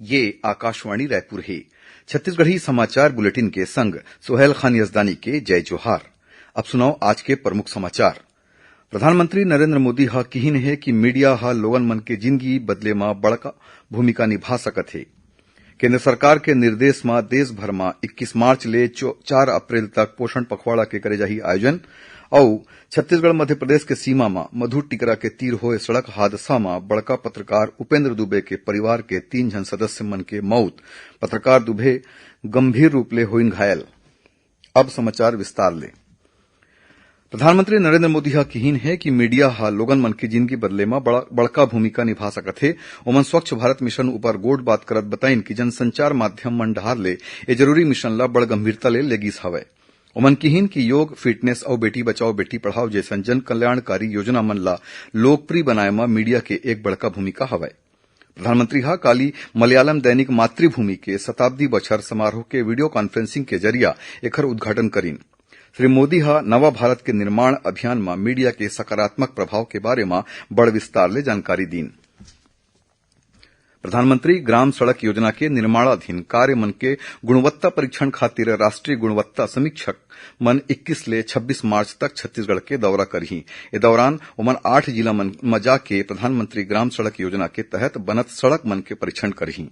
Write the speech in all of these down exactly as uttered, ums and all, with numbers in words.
ये आकाशवाणी रायपुर हे। छत्तीसगढ़ी समाचार बुलेटिन के संग सोहेल खान यजदानी के जय जोहार। अब सुनव आज के प्रमुख समाचार। प्रधानमंत्री नरेंद्र मोदी ह किहिन हे कि मीडिया ह लोगन मन के जिनगी बदले म बड़का भूमिका निभा सकत हे। केंद्र सरकार के निर्देश म देश भर म इक्कीस मार्च ले चो-, चार अप्रैल तक पोषण पखवाड़ा के करे जाही आयोजन। अउ छत्तीसगढ़ मध्य प्रदेश के सीमा म मधु टिकरा के तीर होए सड़क हादसा म बड़का पत्रकार उपेंद्र दुबे के परिवार के तीन झन सदस्य मन के मउत, पत्रकार दुबे गंभीर रूप ले होइन घायल। अब समाचार विस्तार ले। प्रधानमंत्री नरेंद्र मोदी ह किहिन हे कि मीडिया ह लोगन मन के जिनगी बदले म बड़ा, बड़का भूमिका निभा सकत हे। ओमन स्वच्छ भारत मिशन ऊपर गोठ बात करत बताइन कि जनसंचार माध्यम मन डहार ले ए जरूरी मिशन ल बड़ गंभीरता ले लेगिस हवय। ओमन किहिन कि योग, फिटनेस अउ बेटी बचाओ बेटी पढ़ाओ जइसन जन कल्याणकारी योजना मन ल लोकप्रिय बनाए म मीडिया के एक बड़का भूमिका हवय। प्रधानमंत्री ह काली मलयालम दैनिक मातृभूमि के शताब्दी बछर समारोह के वीडियो कॉन्फ्रेंसिंग के जरिया एखर उद्घाटन करिन। श्री मोदी ह नवा भारत के निर्माण अभियान म मीडिया के सकारात्मक प्रभाव के बारे म बड़ विस्तार ले जानकारी दीन। प्रधानमंत्री ग्राम सड़क योजना के निर्माणाधीन कार्य मन के गुणवत्ता परीक्षण खातिर राष्ट्रीय गुणवत्ता समीक्षक मन इक्कीस ले छब्बीस मार्च तक छत्तीसगढ़ के दौरा करही। ए दौरान ओमन आठ जिला मन म जाके प्रधानमंत्री ग्राम सड़क योजना के तहत बनत सड़क मन के परीक्षण करही।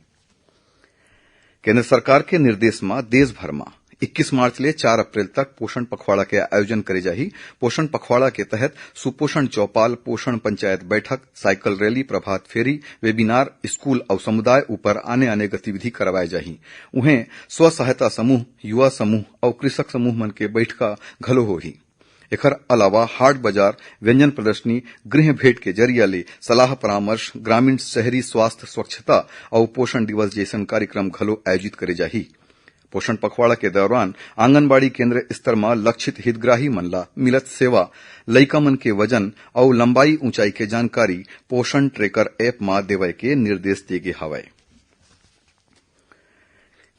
केंद्र सरकार के निर्देश म देश भर म इक्कीस मार्च ले चार अप्रैल तक पोषण पखवाड़ा के आयोजन करे जाही। पोषण पखवाड़ा के तहत सुपोषण चौपाल, पोषण पंचायत बैठक, साइकिल रैली, प्रभात फेरी, वेबिनार, स्कूल अउ समुदाय ऊपर आने-आने गतिविधि करवाए जाही। उहें, स्व सहायता समूह, युवा समूह अउ कृषक समूह मन के बैठका घलो होही। एखर अलावा हाट बाजार, व्यंजन प्रदर्शनी, गृह भेंट के जरिया ले सलाह परामर्श, ग्रामीण शहरी स्वास्थ्य, स्वच्छता अउ पोषण दिवस जइसन कार्यक्रम घलो आयोजित करे जाही। पोषण पखवाड़ा के दौरान आंगनबाड़ी केंद्र स्तर म लक्षित हितग्राही मन ला मिलत सेवा, लइका मन के वजन अउ लंबाई ऊंचाई के जानकारी पोषण ट्रैकर ऐप म देवय के निर्देश दे गे हवय।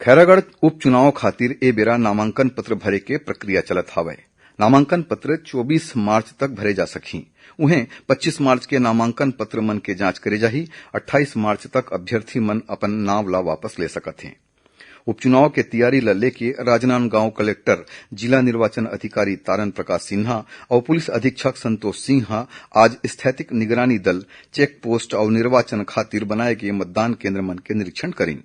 खैरागढ़ उपचुनाव खातिर ए बेरा नामांकन पत्र भरे के प्रक्रिया चलत हावय। नामांकन पत्र चौबीस मार्च तक भरे जा सकही। उहें, पच्चीस मार्च के नामांकन पत्र मन के जांच करे जाही। अट्ठाईस मार्च तक अभ्यर्थी मन अपन नाव ला वापस ले सकत हें। उपचुनाव के तैयारी ला लेके राजनांदगांव कलेक्टर, जिला निर्वाचन अधिकारी तारन प्रकाश सिन्हा अउ पुलिस अधीक्षक संतोष सिंह ह आज स्थैतिक निगरानी दल, चेक पोस्ट अउ निर्वाचन खातिर बनाए गे मतदान केंद्र मन के निरीक्षण करिन।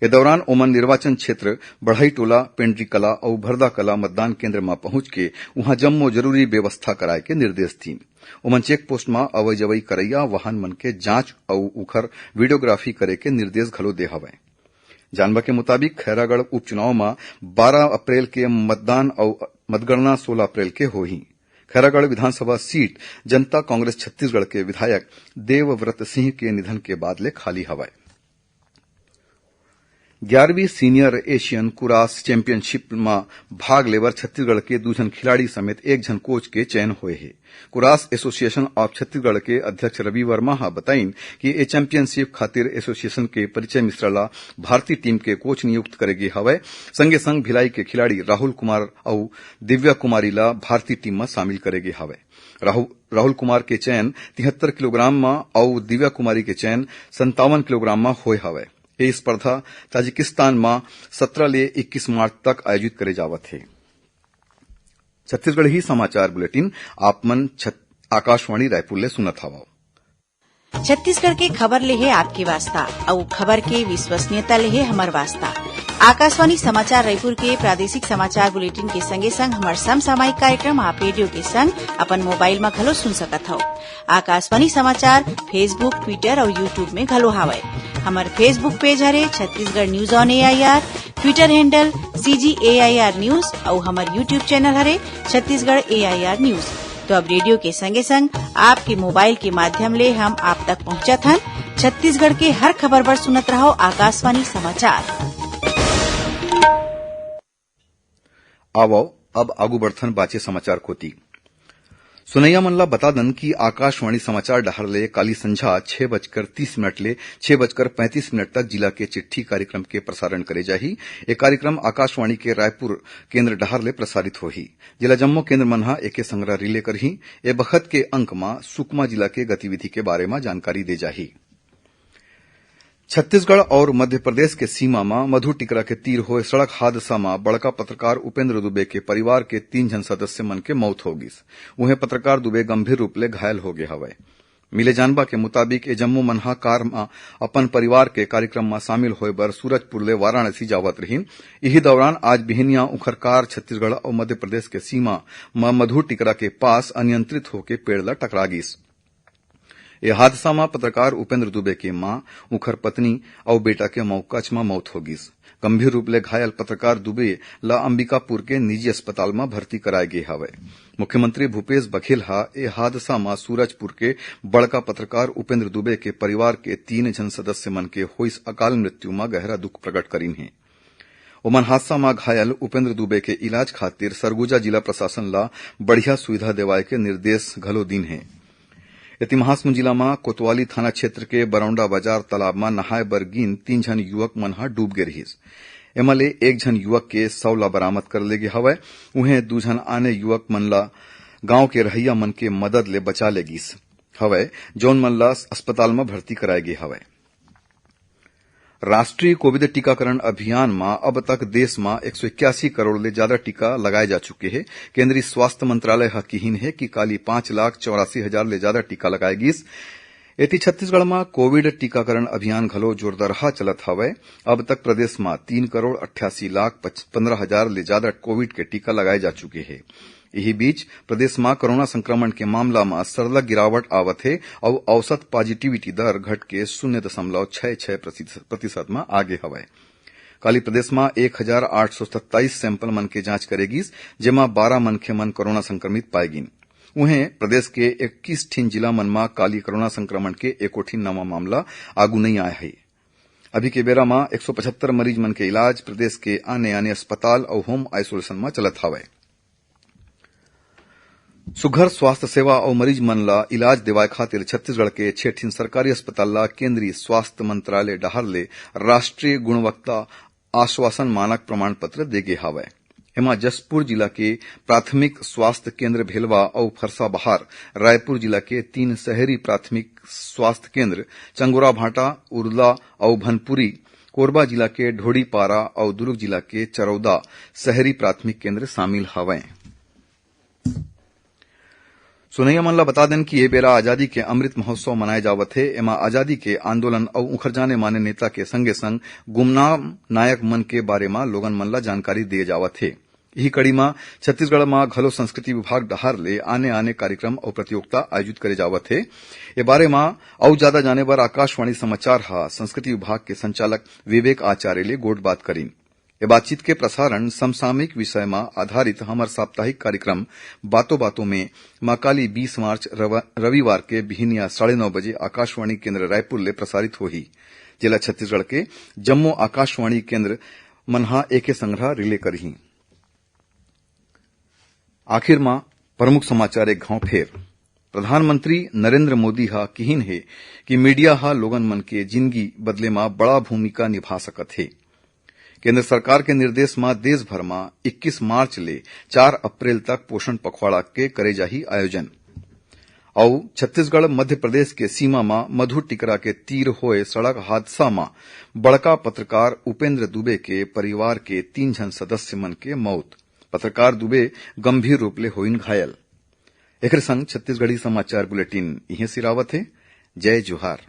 ए दौरान ओमन निर्वाचन क्षेत्र बढ़ईटोला, पेंड्रीकला अउ भरदाकला मतदान केंद्र म पहुंच के उहां जम्मो जरूरी व्यवस्था कराए के निर्देश दीन। ओमन चेक पोस्ट म अवई जवई करइया वाहन मन के जांच अउ उखर वीडियोग्राफी करे के निर्देश घलो दे हवय। जानबा के मुताबिक, खैरागढ़ उपचुनाव म बारह अप्रैल के मतदान अउ मतगणना सोलह अप्रैल के होही। खैरागढ़ विधानसभा सीट जनता कांग्रेस छत्तीसगढ़ के विधायक देवव्रत सिंह के निधन के बाद ले खाली हवय। ग्यारहवीं सीनियर एशियन कुरास चैंपियनशिप म भाग लेबर छत्तीसगढ़ के दू झन खिलाड़ी समेत एक झन कोच के चयन होए हे। कुरास एसोसिएशन ऑफ छत्तीसगढ़ के अध्यक्ष रवि वर्मा ह बताइन कि ए चैंपियनशिप खातिर एसोसिएशन के परिचय मिश्रा ला भारतीय टीम के कोच नियुक्त करे गे हवय। संगे संग भिलाई के खिलाड़ी राहुल कुमार अउ दिव्या कुमारी ला भारतीय टीम म शामिल करे गे हवय। राहु-, राहुल कुमार के चयन तिहत्तर किलोग्राम म अउ दिव्या कुमारी के चयन संतावन किलोग्राम म होए हवय। ए स्पर्धा ताजिकिस्तान म सत्रह ले इक्कीस मार्च तक आयोजित करे जावत हे। छत्तीसगढ़ी समाचार बुलेटिन आप मन छत-, आकाशवाणी रायपुर ले सुनत हवव। छत्तीसगढ़ के खबर ले हे आपके वास्ता, अउ खबर के विश्वसनीयता ले हे हमर वास्ता। आकाशवाणी समाचार रायपुर के प्रादेशिक समाचार बुलेटिन के संगे संग हमर समसामयिक कार्यक्रम आप रेडियो के संग अपन मोबाइल म घलो सुन सकत हव। आकाशवाणी समाचार Facebook, Twitter अउ YouTube में घलो हावय। हमर Facebook पेज हरे Chhattisgarh news on AIR, Twitter handle CG AIR news अउ हमर YouTube चैनल हरे छत्तीसगढ़ एआईआर न्यूज। तो अब रेडियो के संगे संग आपके मोबाइल के माध्यम ले हम आप तक पहुंचत हन। छत्तीसगढ़ के हर खबर बर सुनत रहो आकाशवाणी समाचार। आवव, अब आगू बढ़थन बाचे समाचार कोति। सुनैया मन ला बता दन कि आकाशवाणी समाचार डहार ले काली संझा छह बजकर तीस मिनट ले छह बजकर पैंतीस मिनट तक जिला के चिट्ठी कार्यक्रम के प्रसारण करे जाही। ए कार्यक्रम आकाशवाणी के रायपुर केंद्र डहार ले प्रसारित होही। जिला जम्मो केंद्र मन ह एके संघरा रिले करही। ए बखत के अंक म सुकमा जिला के गतिविधि के बारे म जानकारी दे जाही। छत्तीसगढ़ और मध्य प्रदेश के सीमा म मधु टिकरा के तीर होए सड़क हादसा म बड़का पत्रकार उपेंद्र दुबे के परिवार के तीन झन सदस्य मन के मौत हो गिस। उहें, पत्रकार दुबे गंभीर रूप ले घायल हो गे हवय। मिले जानबा के मुताबिक, ए जम्मो मन ह कार म अपन परिवार के कार्यक्रम म शामिल होए बर सूरजपुर ले वाराणसी जावत रहिन। इही दौरान आज बिहनिया उखर कार छत्तीसगढ़ अउ मध्य प्रदेश के सीमा म मधु टिकरा के पास अनियंत्रित होके पेड़ ल टकरा गिस। ए हादसा म पत्रकार उपेंद्र दुबे के मां, उखर पत्नी अउ बेटा के मौकाच म मौत हो गिस। गंभीर रूप ले घायल पत्रकार दुबे ल अंबिकापुर के निजी अस्पताल म भर्ती कराए गे हवय। मुख्यमंत्री भूपेश बघेल ह ए हादसा म सूरजपुर के बड़का पत्रकार उपेंद्र दुबे के परिवार के तीन झन सदस्य मन के होइस अकाल मृत्यु म गहरा दुख प्रकट करिन हे। ओमन हादसा म घायल उपेंद्र दुबे के इलाज खातिर सरगुजा जिला प्रशासन ल बढ़िया सुविधा देवाए के निर्देश घलो दीन हे। एति महासमुंद जिला म कोतवाली थाना क्षेत्र के बरौंडा बाजार तालाब म नहाए बर गिन तीन झन युवक मन ह डूब गे रिहिस। एमा ले एक झन युवक के शव ल बरामद कर ले गे हवय। उहें, दू झन आने युवक मन ल गांव के रहइया मन के मदद ले बचा ले गिस हवय, जौन मन ल अस्पताल म भर्ती कराए गे हवय। राष्ट्रीय कोविड टीकाकरण अभियान म अब तक देश म एक सौ इक्यासी करोड़ ले जादा टीका लगाए जा चुके हे। केंद्रीय स्वास्थ्य मंत्रालय ह किहिन हे कि काली पांच लाख चौरासी हजार ले जादा टीका लगाए गिस। एति छत्तीसगढ़ म कोविड टीकाकरण अभियान घलो जोरदारहा चलत हवय। अब तक प्रदेश म तीन करोड़ अट्ठासी लाख पच-, पंद्रह हजार ले जादा कोविड के टीका लगाए जा चुके हे। इही बीच, प्रदेश म कोरोना संक्रमण के मामला म सरलग गिरावट आवत हे अउ औसत पॉजिटिविटी दर घटके शून्य दशमलव छह छह प्रतिशत म आगे हवय। काली प्रदेश म एक हजार आठ सौ सत्ताईस सैंपल मन के जांच करे गिस, जेमा बारह मनखे मन कोरोना संक्रमित पाए गिन। उहें, प्रदेश के इक्कीस ठिन जिला मन म काली कोरोना संक्रमण के एको ठिन नवा मामला आगू नइ आए हे। अभी के बेरा म एक सौ पचहत्तर मरीज मन के इलाज प्रदेश के आने-आने अस्पताल अउ होम आइसोलेशन म चलत हवय। सुघर स्वास्थ्य सेवा अउ मरीज मन ल इलाज देवाय खातिर छत्तीसगढ़ के छह ठिन सरकारी अस्पताल ल केंद्रीय स्वास्थ्य मंत्रालय डहार ले राष्ट्रीय गुणवत्ता आश्वासन मानक प्रमाण पत्र दे गे हावय। एमा जशपुर जिला के प्राथमिक स्वास्थ्य केंद्र भेलवा अउ फरसाबहार, रायपुर जिला के तीन शहरी प्राथमिक स्वास्थ्य केंद्र चंगोराभाटा, उरला अउ भनपुरी, कोरबा जिला के ढोड़ीपारा अउ दुर्ग जिला के चरौदा शहरी प्राथमिक केंद्र शामिल हवय। सुनइया मन ल बता देन कि ये बेरा आजादी के अमृत महोत्सव मनाए जावत हे। एमा आजादी के आंदोलन अउ उखर जाने माने नेता के संगे संग गुमनाम नायक मन के बारे म लोगन मन ल जानकारी दिए जावत हे। इही कड़ी म छत्तीसगढ़ म घलो संस्कृति विभाग डहार ले आने-आने कार्यक्रम अउ प्रतियोगिता आयोजित करे जावत हे। ए बारे म अउ जादा जाने बर आकाशवाणी समाचार ह संस्कृति विभाग के संचालक विवेक आचार्य ले गोठबात करिन। ए बातचीत के प्रसारण समसामयिक विषय म आधारित हमर साप्ताहिक कार्यक्रम बातों बातों में म काली बीस मार्च रव-, रविवार के बिहिनिया साढ़े नौ बजे आकाशवाणी केंद्र रायपुर ले प्रसारित होही, जेला छत्तीसगढ़ के जम्मो आकाशवाणी केंद्र मन ह एके संघरा रिले करही। आखिर म प्रमुख समाचार एक घांव फेर। प्रधानमंत्री नरेंद्र मोदी ह किहिन हे कि मीडिया ह लोगन मन के जिनगी बदले म बड़ा भूमिका निभा सकत हे। केंद्र सरकार के निर्देश म देश भर म इक्कीस मार्च ले चार अप्रैल तक पोषण पखवाड़ा के करे जाही आयोजन। अउ छत्तीसगढ़ मध्य प्रदेश के सीमा म मधु टिकरा के तीर होए सड़क हादसा म बड़का पत्रकार उपेंद्र दुबे के परिवार के तीन झन सदस्य मन के मौत। पत्रकार दुबे गंभीर रूप ले होइन घायल। एखर संग छत्तीसगढ़ी समाचार बुलेटिन इहें सिरावत हे। जय जोहार।